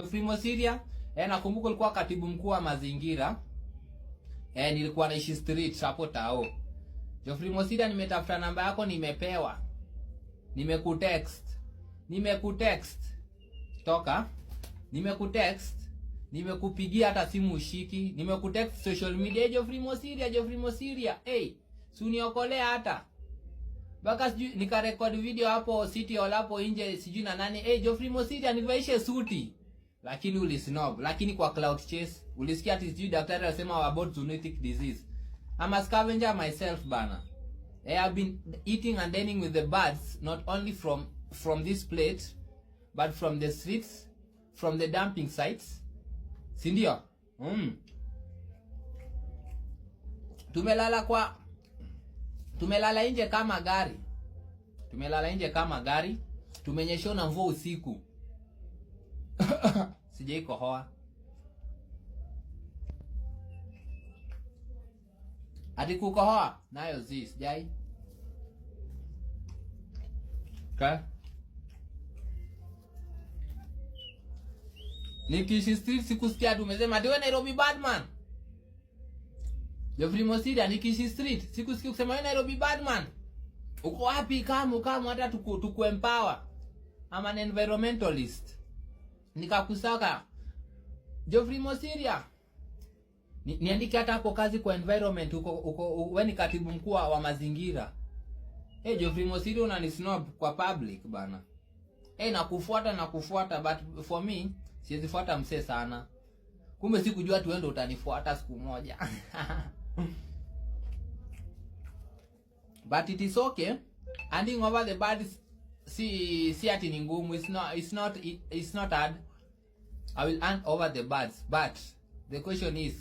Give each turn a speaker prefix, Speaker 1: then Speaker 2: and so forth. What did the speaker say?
Speaker 1: Geoffrey Mosiria, nakumbuka ulikuwa katibu mkuu wa mazingira. Nilikuwa naishi street hapo Tao. Geoffrey Mosiria, nimetafuta namba yako, nimepewa. Nimekutext. Nimekutext. Toka. Nimekutext. Nimekupigia hata simu ushiki. Nimekutext social media, Geoffrey Mosiria, Geoffrey Mosiria. Hey, si uniokolea hata. Baka sijui nikarekodi video hapo City Hall hapo nje sijui na nani. Hey, Geoffrey Mosiria, nivaishe suti. Lakini ulisnob. Lakini kwa cloud chase ulisikia ati sijui daktari alisema about zoonotic disease. I'm a scavenger myself, bana. I have been eating and dining with the birds, not only from this plate, but from the streets, from the dumping sites. Si ndio? Tumelala nje kama gari. Tumelala nje kama gari. Tumenyeshewa na mvua usiku. Sijai kohoa. Ati kukohoa nayo zi sijai. Okay. Nikiishi street sikusikia tu umesema ati wewe Nairobi badman. Geoffrey Mosiria, nikiishi street sikusikia kusema wewe Nairobi badman. Uko wapi? Kamu kamu hata tuku empower. I'm an environmentalist. Nikakusaka. Geoffrey Mosiria. Niandike hata hapo kazi kwa environment, uko wewe ni katibu mkuu wa mazingira. Hey, Geoffrey Mosiria, unanisnob kwa public bana. Hey, nakufuata but for me siwezi fuata msee sana. Kumbe sikujua tu wewe ndio utanifuata siku moja. But it is okay. Handing over the birds si ati ni ngumu. It's not hard. I will hand over the birds, but the question is,